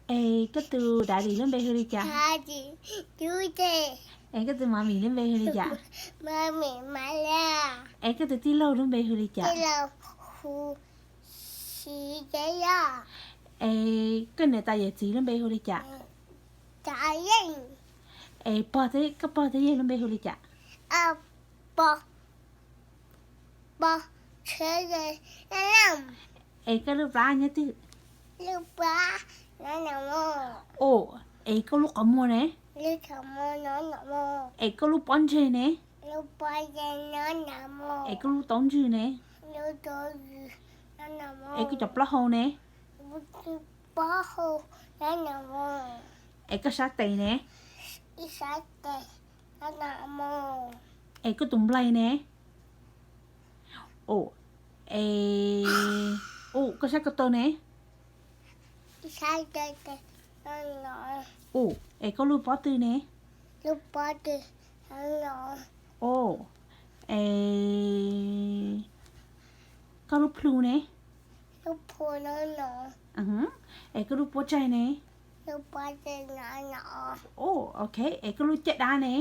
Es koj tus daddy lub npe hu li cas? Es koj tus mommy lub npe hu li cas? Es koj tus tij laug lub npe hu li cas? Es koj niam tais yawm txiv lub npe hu li cas? Es pog thiab, koj pog thiab yawg lub npe hu li cas? Es koj lub plab nyob twg? Ua, es koj lub qhov muag ne? Es koj lub pob ntseg ne? Es koj lub taub ntswg ne? Es koj cov plaub hau ne? Es koj sab tes ne? Es koj tus nplaig ne? Ua, es, ua, koj sab ko taw ne? Ua, es koj lub pob tw ne? Ua, es koj lub plhu ne? Es koj lub pob tsaig ne? Ua, ok, es koj lub caj dab ne?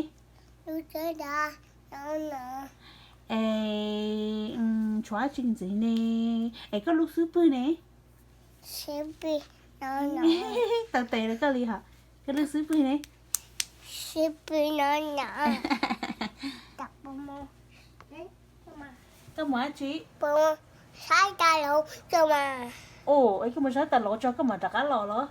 Es, tshuav dab tsi ntxiv ne? Es koj lub xub pwg ne? Tau tes rau koj li hos. Koj lub xub pwg ne? Koj mus dab tsi? Ua, es koj mus saib tas lov tso koj mam rov qab los los?